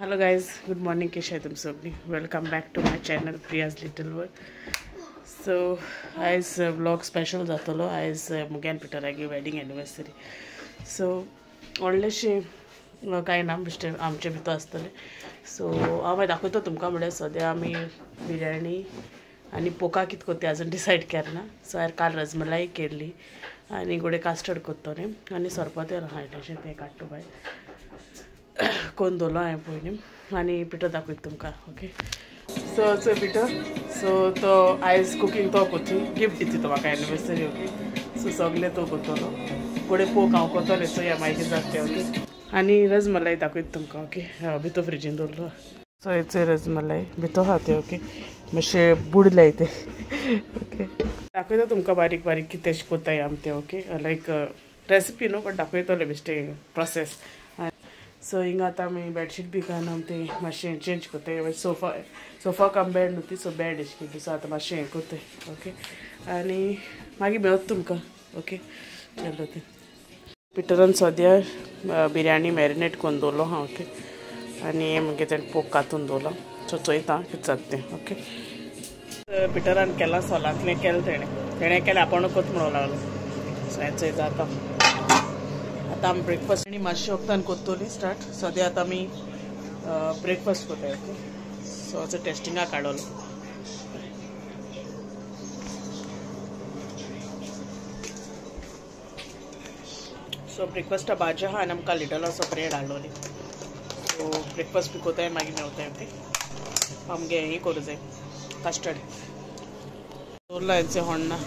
Hello guys, good morning. Kesha तुम सबनी welcome back to my channel Priya's little world. So आयज vlog special जातलो. आयज मुग्यान पिटरागे wedding anniversary. So व्हडलेशें कांय ना, बेश्टे आमचे भितर आसतलें. सो हांव मागीर दाखयतो तुमकां. म्हळ्यार सद्या आमी बिर्याणी आनी पोका कितें कोत्ता तें अजून डिसायड केलें ना. सो हांवें काल रजमलाई केल्ली आनी गोडे कास्टर्ड कोत्तोलें आनी सरपत आहा इल्लेशें तें काडटा बाय कोण दवरलो हांवें पयलीं आनी पिठो दाखयता तुमकां. ओके, सो चोय पिठो. सो तो आयज कुकींग तो कोती गिफ्ट दिता तो म्हाका एनिवर्सरी. ओके, सो सगलें तो कोत्तलो. गोडे पोक हांव कोत्तलें. सो या मागीर जाता तें. ओके, आनी रजमलाई दाखयता तुमकां. ओके, भितर फ्रिजीन दवरलो. सो हें चोय रजमलाई भितर आहा तें. ओके, मातशें बुडलें तें. ओके, दाखयता तुमकां बारीक बारीक कितें कोत्ताय आमी तें. ओके, लायक रेसिपी न्हू, बट दाखयतलें बेश्टें प्रोसेस. सो हिंगा आतां आमी बेडशीट बी घालून आमी तें मातशें चेंज कोत्ताय. सोफा सोफा कम बेड न्हू ती, सो बेड एश केली. सो आतां मातशें हें कोत्ताय. ओके, आनी मागीर मेळत तुमकां. ओके, चलो तें पिटरान सद्या बिर्याणी मॅरिनेट करून दवरलो आहा. ओके, आनी मागीर तेणें पोक कातून दवरला. सो चोयता कितें जाता तें. ओके, पिटरान केलां सोलांतलें केलें तेणें तेणें केलें आपूण कोत म्हणूंक लागलो. सो हें चोयता आतां. आतां आमी ब्रेकफास्ट आनी मातशें वखदान कोत्तोली स्टार्ट. सद्या आतां आमी ब्रेकफास्ट कोत्ताय. ओके, सो असो टेस्टिंगाक काडलो. सो ब्रेकफास्टा भाजी आहा आनी आमकां लिटलाचो ब्रेड हाडलोली. सो ब्रेकफास्ट बी कोत्ताय मागीर मेवताय. ओके, आमगे हें करूं जाय कस्टर्ड दवरला हेंचे होण्णा.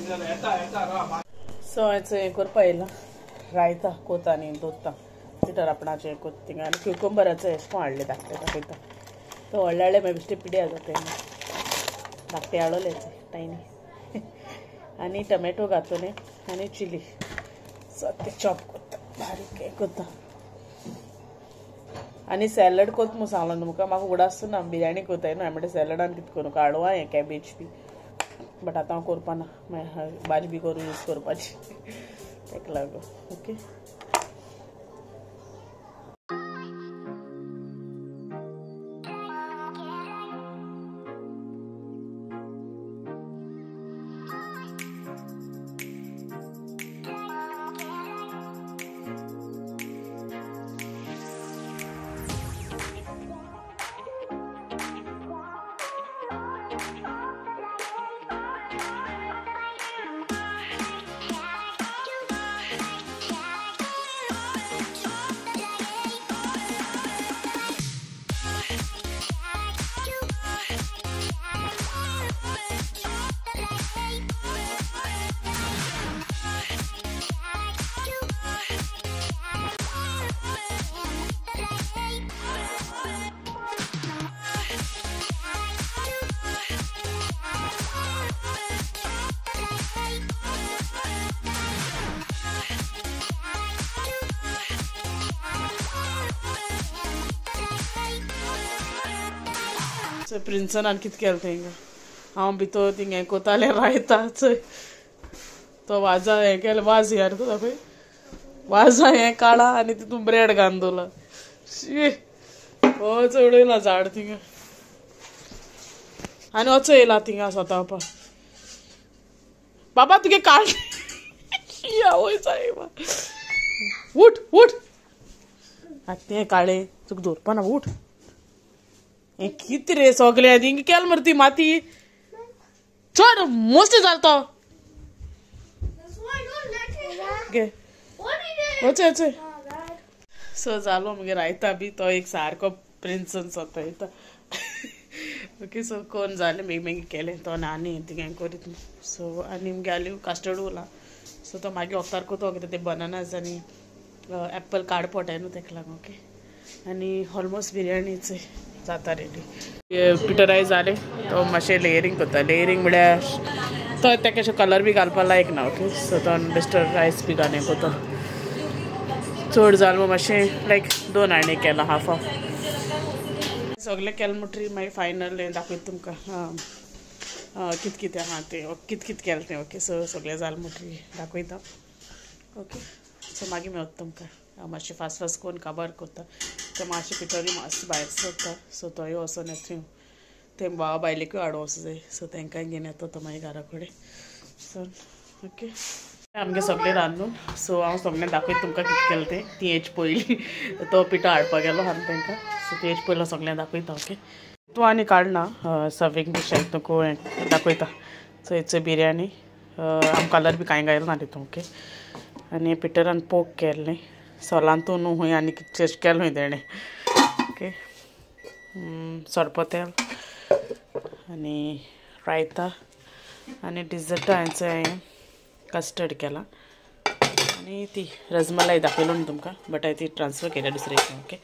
सो हांवें हें करपा येयलां रायता कोता आनी दोत्ता पिटर आपणाचें कोत थिंगा. आनी क्युकंबराचो एशें हाडलें धाकटें दाखयता. तो व्हडले हाडले मागीर बेश्टे पिड्या जाता. धाकटे हाडलें टायनी. आनी टमॅटो घातलें आनी चिली. सो ते चॉप कोत्ता बारीक हें कोत्ता. आनी सॅलड कोत म्हूण सांगलो तुमकां. म्हाका उगडास ना बिर्याणी कोत्ताय न्हू, हांवें म्हणलें सॅलडान कितें करूं काडवा हें कॅबेज बी, बट आतां हांव करपा ना. मागीर भाजी बी करून यूज करपाची ताका लागून. ओके, सो प्रिन्सनान कितें केलें तें हिंगा हांव भितर थिंगा हें कोतालें रायता. चोय तो वाजा हें केलें वाज यार तो दाखय वाजा हें काडा आनी तितून ब्रेड घालून दवरला. शी वच उडयला झाड थिंगा आनी वचो येयला थिंगा स्वता. बाबा तुगे काड आवय सायबा. उठ उठ आतां तें काळें तुका दवरपा ना. उठ हें कितें रे सगळें हिंगा केलें मरे ती माती चड मस्त जालो तो. गे वच वच. सो जालो मागीर रायता बी तो एक सारको प्रिन्सन सोता येता. ओके, सो कोण जालें मागीर मागीर केलें तो आनी थिंगा करीत. सो आनी मागीर आली कास्टर्ड उरला. सो तो मागीर वखदार कोतो कितें ते बनानाज आनी एप्पल काड पोटाय न्हू तेका लागून. ओके, आनी ऑलमोस्ट बिर्याणीच जाता रेडी. पिटर आयज जालें तो मातशें लेयरींग करता. लेयरींग म्हळ्यार तो तेका अशें कलर बी घालपा लायक ना. ओके, सो तो बेश्टो रायस बी घालून करता. चड जालो मातशें लायक दोन आणे केलां हाफ हाफ सगळें केलें म्हणटरी मागीर फायनल हें दाखयता तुमकां कितें कितें आहा तें कितें कितें केलें तें. ओके, सो सगळें जालें म्हणटरी दाखयता. ओके, सो मागीर मेळत तुमकां. हांव मातशें फास्ट फास्ट करून काबार करता. ते मातशें पिटोरी मातशें भायर सरता सो तोय वचोन येता थंय ते भावा बायलेकूय हाडूं वचूं जाय सो तांकांय घेवन येता तो मागीर घरा कडेन. सो ओके आमगे सगळें रांदून सो हांव सगळें दाखयता तुमकां कितें केलें तें. ती हेच पयलीं तो पिठो हाडपाक गेलो आनी तांकां सो ती हेच पयलो सगळें दाखयता. ओके तूं आनी काडना सर्वींग डिशाक तुका दाखयता. सो हेच बिरयानी आम कलर बी कांय घायल ना तितून. ओके आनी पिटरान पोक केल्लें सोलांतू न्हू हुंय आनी कितें केलें हुंय तेणें. ओके सोरपोतेल आनी रायता आनी डिजर्टा हांवें कस्टर्ड केला आनी ती रजमलाई दाखयलो न्हू तुमकां बट हांवें ती ट्रान्सफर केल्या दुसरे. ओके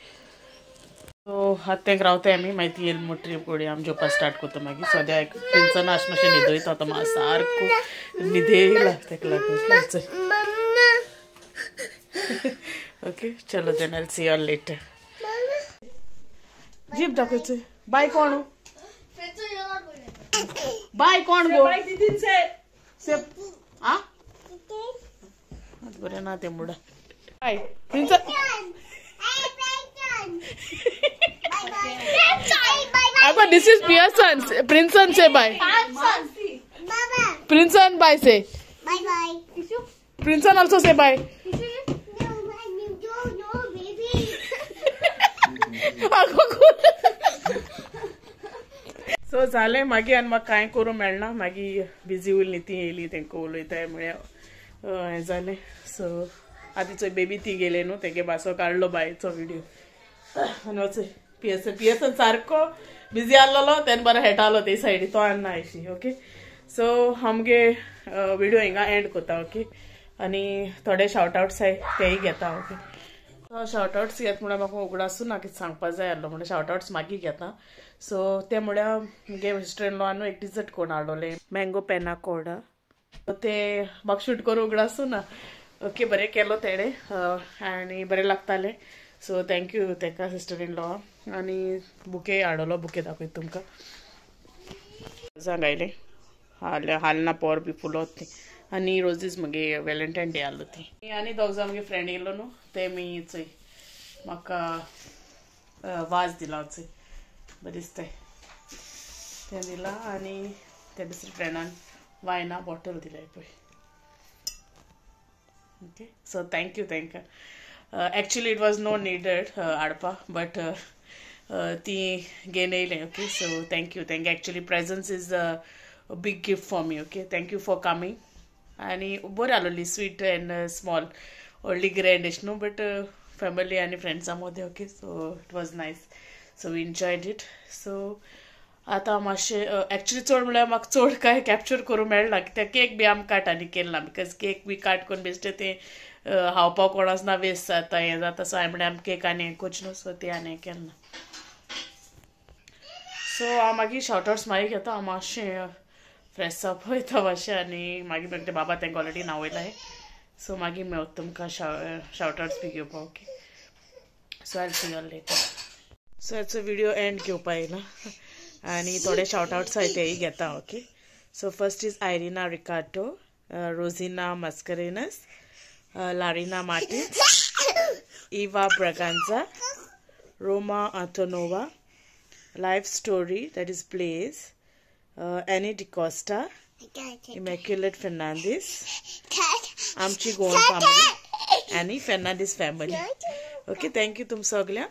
सो आतां तेंक रावताय आमी मागीर ती येयल मोटरी गोडी आमी जेवपाक स्टार्ट करता. मागीर सद्या एक टेन्शन आश मातशें न्हिदयता आतां म्हाका सारको न्हिदेला तेका लागून. ओके चलो then I will see you all later. Jeep दाखयचो बाय कोण बाय कोण गो आ बरें ना ते मुडा बाय prince Abba, this is Pearson. Princeton say bye. Princeton bye say. Bye bye. Princeton also say bye. No, no, baby. So जालें मागीर आनी म्हाका कांय करूंक मेळना मागीर बिजी उरली ती येयली तेंकां उलयताय म्हळ्यार हें जालें. सो आतां चोय बेबी ती गेले न्हू तेगे बासो काडलो बायचो व्हिडियो आनी वचय पिएसन सारको बिजी आसलेलो तेन्ना बरो हेटालो ते सायडी तो आनी ना अशी. ओके सो आमगे व्हिडियो हिंगा एंड करता. ओके आनी थोडे शावट आवट्स आहाय तेय घेता. ओके शावट आवट्स घेत म्हणल्यार म्हाका उगडासून ना कितें सांगपा जाय आसलो म्हणून शावट आवट्स मागीर घेता. सो ते म्हळ्यार मुगे सिस्टर इन लॉ एक डिजर्ट कोण हाडलोलें मँगो पेना कोडा ते म्हाका शूट करून उगडासूं ना. ओके बरें केलो तेणें आनी बरें लागतालें. सो thank you तेका सिस्टर इन लॉ. आनी बुके हाडलो बुके दाखयता तुमकां सांगायलें हालना पोर बी फुलोत ती आनी रोजीज मुगे वेलेंटायन डे आहलो ती. आनी दोग जाण मुगे फ्रेंड येयलो न्हू ते मी चोय म्हाका वाज दिला चोय बरें दिसताय तें दिला आनी त्या दुसऱ्या फ्रेंडान वायना बॉटल दिलाय पळय. ओके सो thank you तांकां. Actually it was no needed हाडपा बट ती घेवन येयलें. Okay so thank you thank you. Actually presence is a big gift for me. Okay thank you for coming. आनी बरी आसलोली स्वीट एंड स्मॉल व्हडली grand अशें न्हू बट फॅमिली आनी फ्रेंड्सां मदें. Okay so it was nice so we enjoyed it. So आतां मातशें एक्चुली चड म्हणल्यार म्हाका चड कांय कॅप्चर करूंक मेळना कित्याक केक बी आमी काट आनी केल ना because cake बी काट करून बेश्टें तें खावपाक कोणाच ना वेस्ट जाता हें जाता. सो हांवें म्हणलें आमी केक आनी हें करचें न्हू सो तें आनी हें केलें ना. सो हांव मागीर शावट आवट्स मागीर घेता. हांव मातशें फ्रेश अप वयता मातशें आनी मागीर म्हणटा बाबा तांकां ऑलरेडी नावयलां सो मागीर मेळत तुमकां शावट आवट्स बी घेवपाक. Okay so I see you all later. So हेचो व्हिडियो एंड घेवपा येयला आनी थोडे शावट आवट्स आहाय तेय घेता. Okay so first is Irina Ricardo, Rosina Mascarenhas, Larina Martins, Eva Braganza, Roma Antonova, life story that is Blaze, Annie D'Costa, Immaculate Fernandes, आमची Goan family Annie Fernandes family. Okay thank you तुम सगळ्या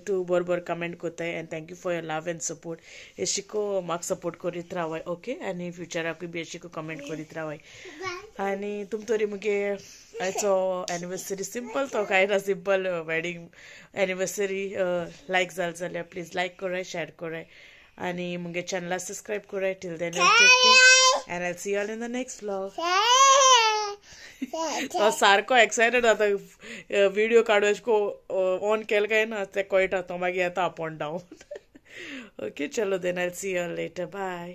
तूं बरोबर comment करताय and thank you for your love and support. एशिको म्हाका support करीत रावाय. Okay आनी फ्युचराकूय बी एशिको comment करीत रावाय. आनी तुम तरी मुगे आयचो एनिवर्सरी सिंपल तो कांय ना सिंपल वेडींग एनिवर्सरी लायक जाल जाल्यार प्लीज लायक कराय शेअर कराय आनी मुगे चॅनला सबस्क्रायब कराय. Till then take care and I see you all in the next vlog. तो सारको एक्सायटेड जाता व्हिडियो काडू अशें ऑन केलें काय ना तें कळटा तो मागीर येता अप एंड डावन. ओके चलो then I see you all later. Bye.